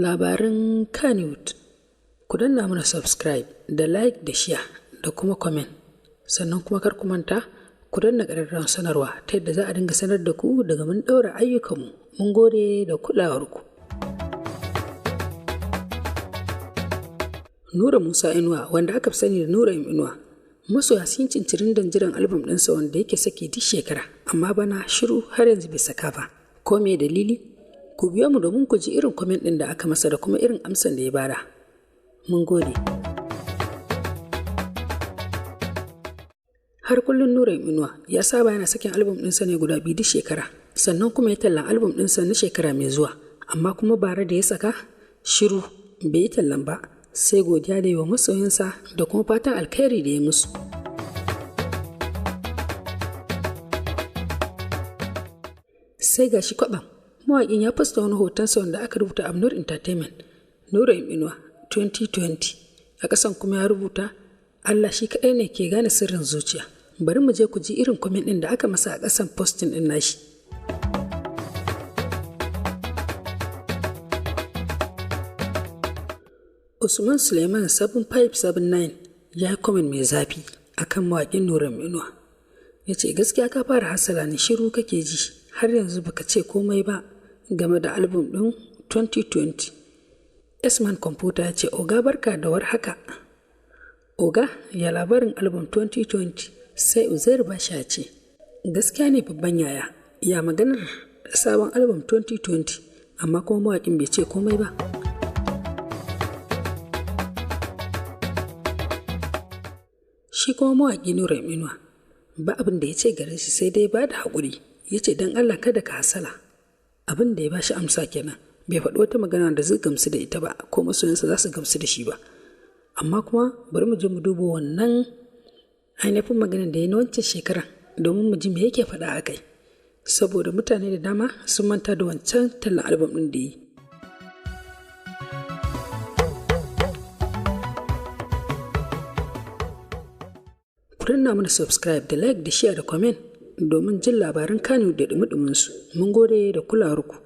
Labarin Kannywood. Ku danna mana subscribe da like da share da kuma comment. Sannan kuma kar ku manta ku danna ƙararrawar sanarwa ta yadda za a dinga sanar da ku daga mun ɗaura ayyukanmu. Mun gode da kulawarku. Nura Musa Inuwa, wanda aka fi sani da Nura Inuwa, masoya sun cincirin jiran albam ɗinsa wanda yake saki duk shekara, amma bana shiru har yanzu bai saka ba. Ko me dalili? Ku biyo mu domin ku ji irin comment ɗin da aka masa da kuma irin amsan da ya bada. Mun gode. Har kullum Nura Inuwa ya saba yana sakin albam ɗinsa ne guda biyu duk shekara, sannan kuma ya tallan albam ɗinsa na shekara mai zuwa, amma kuma bara da ya saka shiru bai yi tallan ba, sai godiya da yi wa masoyansa da kuma fatan alkhairi da ya musu. Sai ga shi kwaɓam, mawaƙin ya fasta wani hotonsa wanda aka rubuta Abnur Entertainment, Nura Inuwa 2020, a ƙasan kuma ya rubuta Allah shi kaɗai ne ke gane sirrin zuciya. Bari mu je ku ji irin kwamen ɗin da aka masa a ƙasan postin ɗin nashi. Usman Suleiman 7579 ya yi kwamen mai zafi a kan mawaƙin Nura Inuwa. Ya ce gaskiya ka fara hasala ne, shiru kake ji har yanzu baka ce komai ba game da album ɗin 2020. Esman Kwamfuta ya ce oga barka da war haka. Oga ya labarin album 2020? Sai Uzair Basha ce gaskiya ne babban yaya, ya maganar sabon album 2020, amma kuma mawaƙin bai ce komai ba. Shi kuma mawaƙi Nura Inuwa ba abin da ya ce gare shi sai dai ba da haƙuri, ya ce don Allah kada ka hasala. Abin da ya ba shi amsa kenan, bai faɗi wata magana da zai gamsu da ita ba ko masoyansa za su gamsu da shi ba. Amma kuma bari mu je mu duba wannan ainihin maganar da ya na wancan shekaran domin mu ji me yake faɗa a kai, saboda mutane da dama sun manta da wancan tallan albam ɗin da yi. Ku danna mana subscribe da like da share da comment domin jin labaran Kano da dumi su. Mun gode da kulawarku.